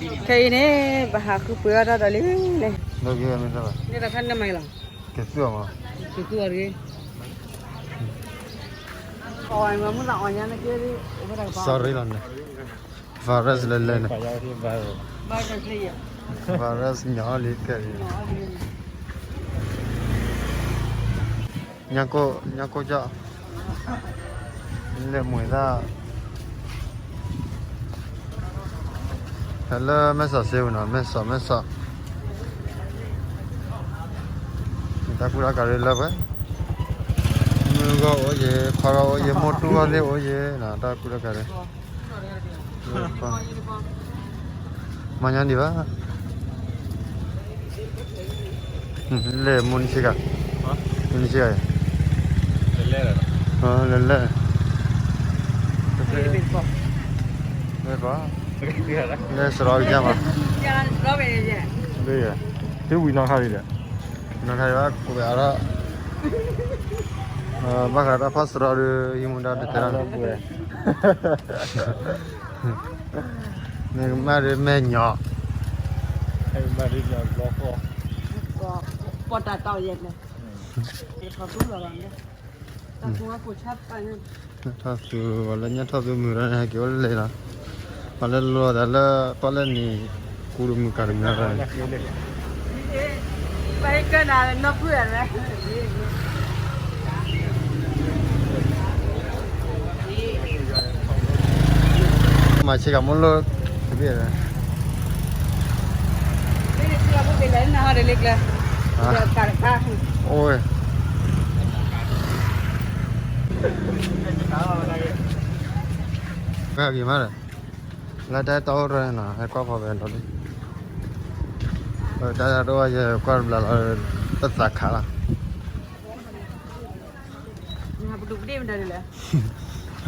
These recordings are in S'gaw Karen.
ခဲအံၤန့ၣ် ပဟးဃုပှ့ၤအီၣ်တၢ်ဒီးလံန့ၣ်, လၢကမ့ၢ်တၢ်ဘၣ်, န့ၣ်တခါန့ၣ်မၤလီၤ, ကသူအီၤမး, ကသူအီၤတဂ့ၤ, စီၤရ့လီၤန့ၣ်, virus လဲၤလဲၤန့ၣ်, virus ညီလံကဲလံ, ညၣ်ကိၢ်, ညၣ်ကိၢ်ကၠီ, လဲၤမွှ့ၤသၣ် ဟဲလၢမဲၢ်စီၤစ့ပူၤနီၤ, မဲၢ်စီၤ, မဲၢ်စီၤ, တၢ်ကူတၢ်ကၤရ့လၢပှဲၤ, မုၢ်ဂီၢ်အိၣ်ယဲ, ခွါဂီၢ်အိၣ်ယဲ, မိၢ်တူၢ်ဂီၢ်သ့ၣ်အိၣ်ယဲနီၤ, တၢ်ကူတၢ်ကၤရ့, မၤညါဒံးဘၣ်, လဲၤမူနံၤဆ့ကၤ, မူနံၤဆ့ကၤ, လဲၤလဲၤ, လဲၤလဲၤ, လဲၤစရီကမး, သုဝံၤနီၢ်ခါဒံးဒီး, နီၢ်ခါဒံးဘၣ် ကိးဝဲအါထီၣ်, ဘၣ်ဃးတၢ်ဖီၣ်စရီဒီး ဟံးမူဒါတတဲရၢ် မ့ၢ်ကမၣ်ဒီးမဲာ်ညီ, မ့ၢ်ကမၣ်ဒီးညီဘျီဃီ, ပီၢ်တၢ်တီၢ်ယဲၢ်န့ၣ်, ထီၣ်သူလီၤဘၣ်န့ၣ်, ထီၣ်သူ, ပှၤလၢညၣ်ထီၣ်သူမုာ်ဒီးန့ၣ် ဟဲက့ၤအိၣ်လၢလဲၤလီၤ, ပှၤလၢလီၤသးလၢပီၣ်လဲၣ်နံၤ ကူတမုာ်ကၤတမုာ်န့ၣ် မၤဆ့ကၤမိၣ်လိၣ်တဘ့ၣ်, အိၣ်ဝဲ, ကဲဂ့ၤမးဒီး, လၢတၢ်တီၢ်အိၣ်ရၢနီၤ ဟဲကွၢ်ဖီဖဲဒီးလံ, တၢ်တအိၣ်ယဲကွၢ်တဘျီလီၤ, ပသးခးလ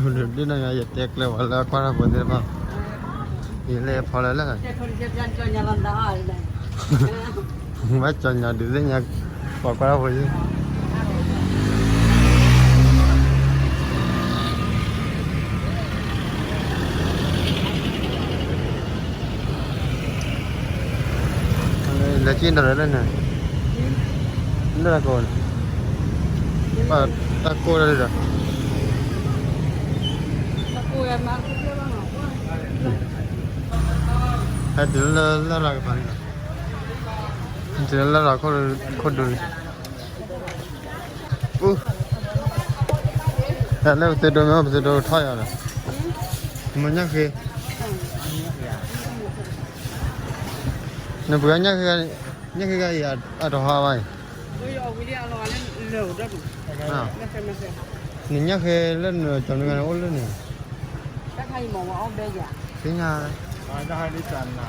ီၤ ဒ်န့ၣ် ယတဲကျၢၤဝဲလၢကွၢ်တၢ်ဖိသ့ၣ်တဖၣ်, ယလဲၤဖီလၢလၢ, ဘၣ်ကၠီညါဒုးသ့ၣ်ညါ, ပှၤကွၢ်တၢ်ဖိယဲ လဲၤက့ၤဒီးလၢန့ၣ်, လၢတၢ်ကိးန့ၣ်, တၢ်ကိးဒၣ်ဒီး, ဟဲတုၤလၢလရာ်ကပၤန့ၣ်လီၤ, တုၤလၢလရာ်ခိၣ်ဒူန့ၣ်, တၢ်လၢပသ့ဒိမ့ၢ်ပသ့ဒိထီၣ်ယၤလီၤ, မ့ၢ်ညၣ်ဃ့, နပှၤညၣ်ဃ့, ညၣ်ဃ့ဂၤအံၤအတဟါဘၣ်အံၤ, နညၣ်ဃ့လၢနကၠီၤနဂၤန့ၣ်အိၣ်လၢန့ၣ်, သ့ၣ်ညါ, သ့ၣ်ညါ,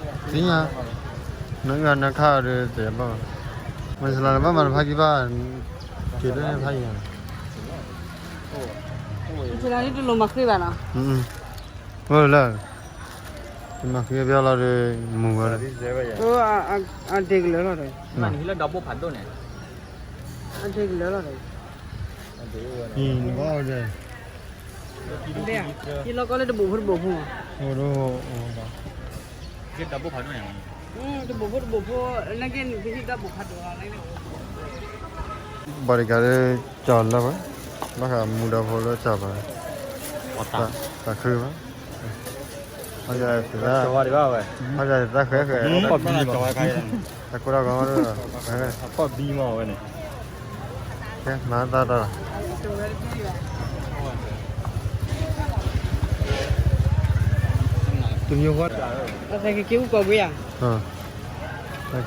သ့ၣ်ညါ, နဂၤနခါဒီးတဘၣ်, မ့ၢ်စလါနဘၣ်မၤတဖၣ်ခံဘၣ်, က့ၤလၢနဖးယံၤ, စလါန့ၣ်တလိၣ်မၤဃ့ဘၣ်နီၤ, ဝဲလၢ, မၤဃ့ဘၣ်လီၤဒီး, မူဝဲလီၤ, အဒ့ကလၢာ်လီၤဒီး, လၢဒီဘိဖးဒိၣ်န့ၣ်, အဒ့ကလၢာ်လီၤဒီး, ယလီၤကီလၢတဘိၣ်ဖိတဘိၣ်ဖိ, တဘိၣ်ဖိတဘိၣ်ဖိ, နက့နကဟံးတၢ်ဘိၣ်ဖးဒိၣ်လီၤ, ဘၣ်တကးလၢကၠီၤလၢဝဲ, ဘၣ်ဃးမူဒါဖိလၢကၠီၤဘၣ်, တၢ်ခုဘၣ်, တၢ်ဃဲဃဲ, တၢ်ကိၢ်တၢ်ဂီၤ, မၤသးတၢ်လီၤ, တမံၤဃီ, က့ၤအူကီၢ်ကွ့ဧါ,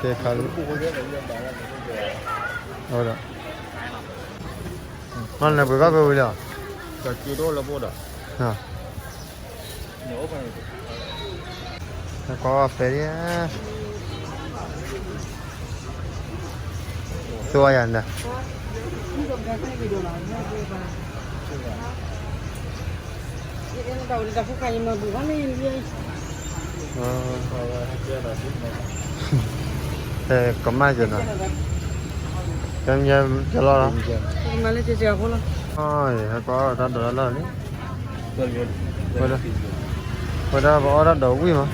ကဲခါလံ, အဒီး, မ့ၢ်လဲၤပှ့ၤဘၣ်ဖဲဝံၤလီၤ, က့ၤဒိၣ်လၢဘိၣ်ဒီး, ကွၢ်ဖဲဒံး, သိဝါယၤနၤ ကမၣ်ကနီၤ, ကဲလီၤလီၤ, ဟဲကွၢ်အီၣ်တၢ်ဒိးတၢ်လီၢ်လံ, ဝဲဒၣ်ပအီၣ်တၢ်ဒိးဝံၣ်မး,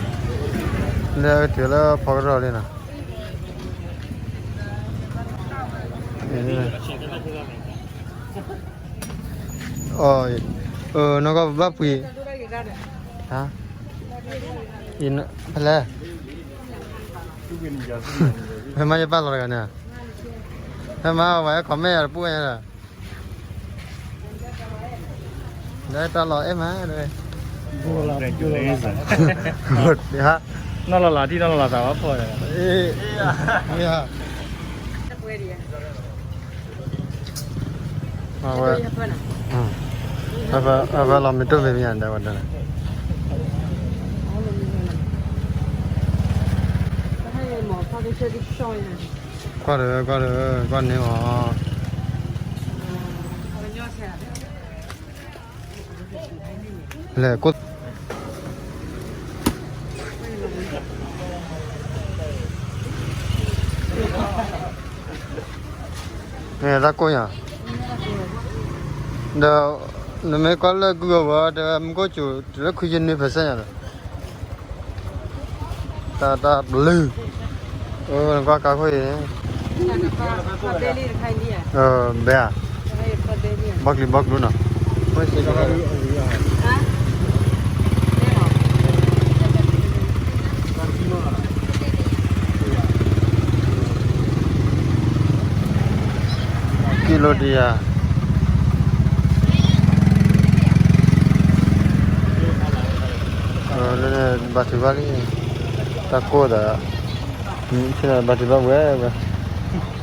လၢကတုၤလၢဖီကရီလံနီၤ. နီၢ်ကီၢ်ပဘၣ်ပှ့ၤ, ဖဲလဲၣ်, ဖဲမ့ၢ်ယပၢ်လီၤတဂၤန့ၣ်, ဖဲမ့ၢ်ဝဲ comment ယၤတပူၤညါဒီး, ဒီးတၢ်လီၤအဲၣ်မး, နီၢ်လီၤလးထံၣ်နီၢ်လီၤလးသးဘၣ်ဖီၣ်, အဝဲ, အဝဲလီၤမ့ၢ်တၢ်မ့ၢ်မ့ၢ်ဒဲဝဲဒၣ်, ကွၢ်ဒီး ကွၢ်ဒီး ကွၢ်န့ၢ်အီၤ, လဲၤကိၣ် မ့ၢ်တၢ်ကိၢ်ညါ, ဒီး နမ့ၢ်ကွၢ်လၢ Google ဝဲ တဲဝဲ မူခိၣ်စူၤ တုၤလၢခွံယဲၢ်နွံ percent ညါဒီး တၢ်တၢ်ဘျုး, နကွၢ်ကါခိၣ်အံၤ, ဘဲဧါ, ဘီကလံၤဘီကလံၤနီၤ, ကံလိတယၤ, လၢဘၣ်ထုးဘၣ်လံ, တၢ်ကိၢ်သး, ဘၣ်ထုးဘၣ်ဝဲဝဲ,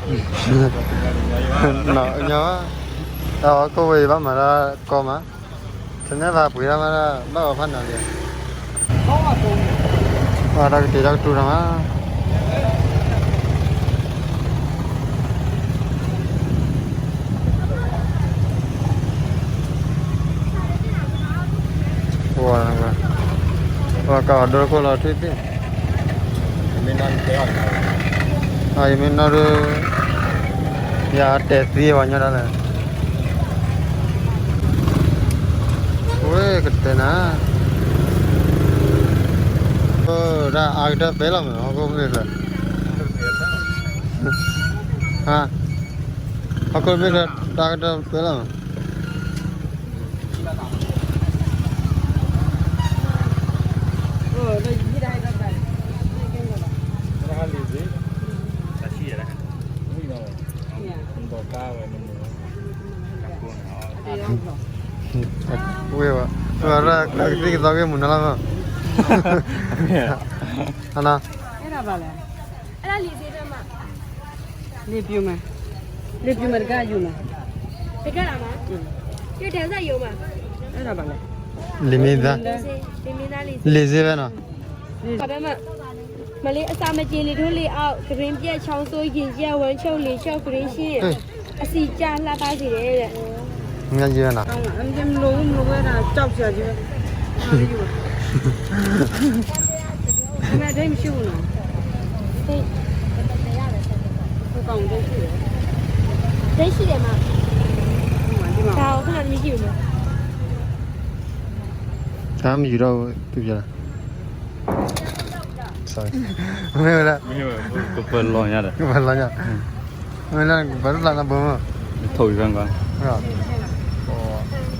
ညီ, တၢ်အီၣ်ကိၢ်ဝဲအံၤဘၣ်မၤတၢ်ကီမး, တနဲၣ်ဘၣ်ပှ့ၤဒၣ်မးဒၣ် ဘၣ်အီၤဖးနၤလံ, တၢ်ကတ့ၤတၢ်ကတူၢ်တၢ်မး ပှၤကီၢ်ဒိခိၣ်လီၤထွံၣ်သ့ၣ်, ယမ့ၢ်နီၢ်ဒုး, ယတဲသံပှၤညီဒၣ်လဲာ်, ဝဲကတဲနၤ, တၢ်အါကတၢၢ်ပဲလီၤမး ဟီၣ်ခိၣ်ဖျၢၣ်, ဟီၣ်ခိၣ်ဖျၢၣ် တၢ်အါကတၢၢ်ပဲလီၤမး ဝဲဘၣ်, ဝဲဘၣ်ရၣ်ကျါကသံၣ်ကသီက့ၤမုၢ်နၤလီၤမး, ဟါနီၤ လ့ပျိမး, လ့ပျိမးတကါယိာ်မး, တကါလီၤမး, ယိာ်တစၢ်ယိာ်မး, လ့မ့ၢ်သါ, လ့စ့ဝဲနီၤ, မလေး အစာမကြေလေထိုးလေအောက် သတင်းပြတ်ချောင်းစိုး ရင်ကျပ်ဝမ်းချုပ်လေလျှော့ သတင်းရှင်း အဆီကျလှပစေတယ်တဲ့, ငါယဲနီၤ မလိုဘူး မလိုဘူး အဲ့ဒါ ကြောက်စရာကြီးပဲ မလိုဘူး ဒါပေမဲ့ ဒိတ်မရှိဘူးနော် ဒိတ် ဟိုကောင် ဒိတ်ရှိတယ် ဒိတ်ရှိတယ်မ ဒါကိုခုနက မရှိဘူးနော် ဒါမယူတော့ဘူး သူပြောတာ sorry မင်းကလည်း မင်းက ကပလီညါတယ် ကပလီညါ မင်းလည်း ကပလီညါဘုံ ထုတ်ယူခံကွာ ဟုတ်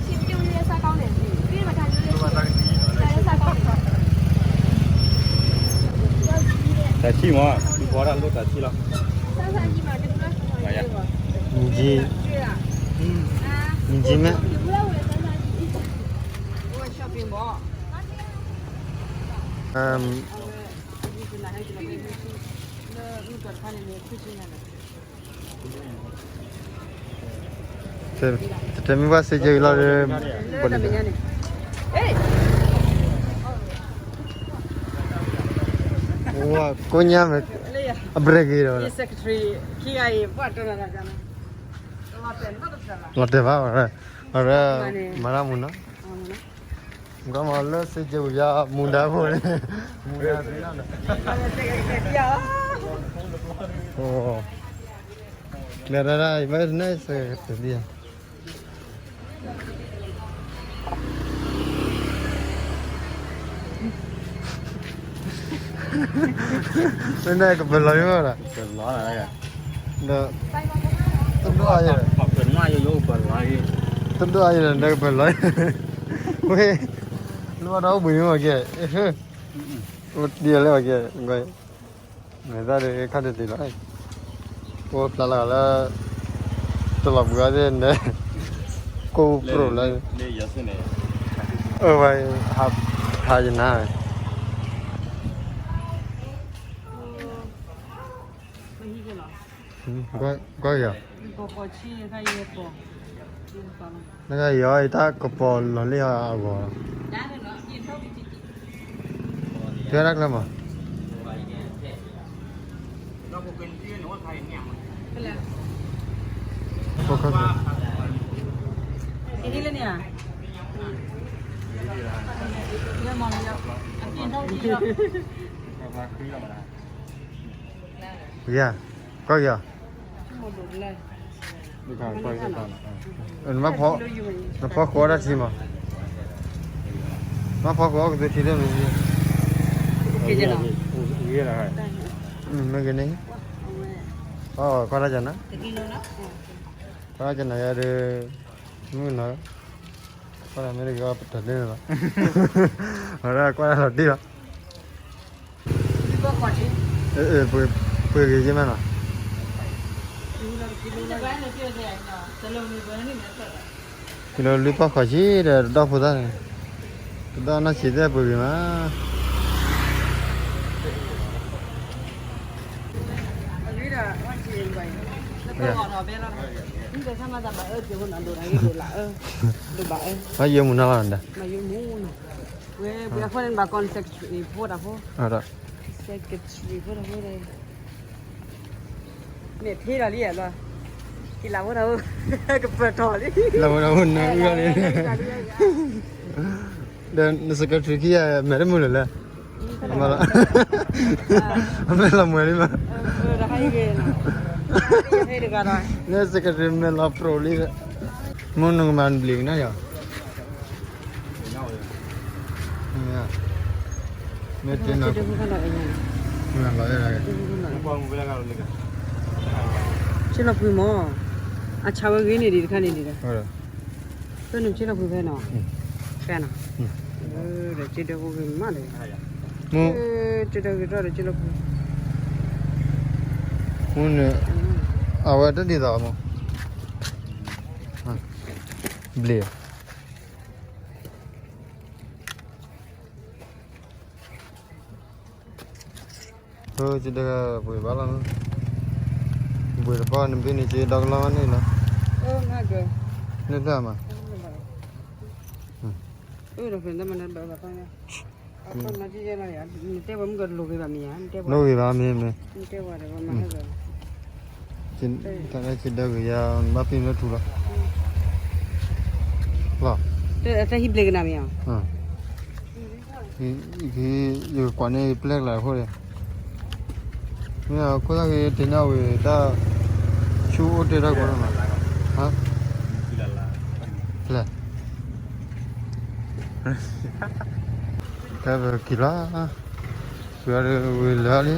ချစ်ပြုံးလေးစားကောင်းတယ် ပြီးမှဒါလေးလေးစားကောင်းတယ် တၢ်ဆံမီၤ သူပေါ်တာလို့တၢ်ဆံလီၤ စားစားကြီးမှာတကူလား မကြီး မကြီးမဲ ဟိုက shopping ပေါ့ အမ် တမ့ၢ်ဘၣ်စ့ကဲလီၤ ကိညါ အဘြဲၣ်ဂ့ၤဒီး လီၤတဲာ်ဘၣ် မၤရမူနီၤ ကွၢ်မၤလၢစ့ကဲပူၤယါ မူဒါဖိန့ၣ် မူဒါသ့နီၤ အိ နရၢ်ရၢ် ယဘၣ်တနဲၣ်စၢၤတလံဧါ. မ့ၢ်နကပၢၤလီၤမ့ၢ်ဒီး, ဒီး တဒိၣ်အါယဲ, တဒိၣ်အါယဲဒီး နကပၢၤလီၤ, ဝဲ နဘၣ်ဒီးအိၣ်ဘှံးမ့ၢ်ကဲ, အိၣ်ဒ်လဲၣ်ကဲ, နသၣ်ဒ်ခါတသ့လီၤ, အိၣ်ဖျါလၢ်လၢ တလီၤဘှံးအါသ့ၣ်န့ၣ်, ကိၢ်ပြိၣ်လၢ, အဝဲ ဟးဖးယနါဝဲ ကွၢ်ယီၤ, နကယီၤအံၤတၢ်ကပီၤလီၤလံအဂီၢ်, တဲဒၣ်ကျဲမး, ယၤ, ကွၢ်ယီၤ, နဖီခိၣ်အီၣ်တၢ်ထံမး, နဖီခိၣ်အီၣ်ကသူထံလၢမ့ၢ်, မ့ၢ်ဂ့ၤန့ၣ်, ကွၢ်တၢ်ကနၤ, ကွၢ်တၢ်ကနၤယၤဒီး, မုၢ်နီၤ, ကွၢ်တၢ်မ့ၢ်တဂ့ၤအီၤပတၢ်ဒ်န့ၣ်လီၤ, အဝဲဒၣ်ကွၢ်တၢ်လီၤတံၢ်လီၤ. ပှ့ၤဂ့ၤယမ့ၢ်နီၤ, ကံလိလွံၢ်ပီၢ်ဃီၤဆံဒီးတဒီၣ်ဖိသၣ်န့ၣ်, တဒီၣ်နီၢ်ဆံးသ့ၣ်ပှ့ၤဂ့ၤမး. ဘၣ်ယိၣ်မူၤနီၤလီၤဒီး, ဝဲပှ့ၤအဃိန့ၣ်ဘၣ် ကီၢ် secretary ဖိတၢ်ဖိ, secretary ဖိတၢ်ဖိဒီး, မ့ၢ်ဖ့လီၤလံဧါ, ကလးဖိတၢ်ဖိ, ကပၢၤထီၣ်လံ, လးဖိတၢ်ဖိနၢအုၣ်လီၤလံ, ဒီးန secretary ခံဂၤမဲာ်တမုာ်လၢၤလဲၣ်, အမ့ၢ်လီၤမွဲၤလံမး, န secretary မဲာ်လီၤပြိၣ်လံ, မ့ၢ်နကမၤဘျ့းကနၣ်ယၤ မ့ၢ်တဲနီၤ, မ့ၢ်လီၤ, က့လီၤပှ့ၤမး, အဆါဝဲဂ့ၤန့ၣ်ဒံးတခါန့ၣ်ဒံး, က့လီၤပှ့ၤဖဲနီၤ, ဖဲနီၤ, ဒီးက့ဒၢဖိဂ့ၤမးဒီး, က့ဒၢဂ့ၤထီၣ်ဒီးက့လီၤပှ့ၤ, မ့ၢ်န့ၣ်, အဝဲတဒ်သိးမး, ဘျ့း က့ဒၢပှ့ၤဘၣ်လီၤ, ပှ့ၤတပီၢ်နဘ့ၣ်န့ၣ်က့ဒီကလီၢ်န့ၣ်လီၤ, န့ၣ်တၢ်မး, လိၣ်ဂ့ၤဘၣ်မ့ၢ်မ့ၢ်, တၢ်လၢက့ဒၢဂ့ၤယၤ ဘၣ်ပ့ၤလၢထူလီၤ, လီၤ, တၢ်ဟံးဘျ့းကနၣ်မ့ၢ်ဧါ, ယကွၢ်န့ၢ်ယပျဲၢ်ကျါအဃိဒီး, မ့ၢ်အခိၣ်သၣ်ဂ့ၤတ့ၢ်န့ၢ်ဝံၤတၢ်, ဆူအိၣ်တ့ၢ်တၢ်ကီန့ၣ်မး, ဖျဲၣ် တၢ်ပက့ၤလီၤ, ပှၤဝံၤလၢာ်လံ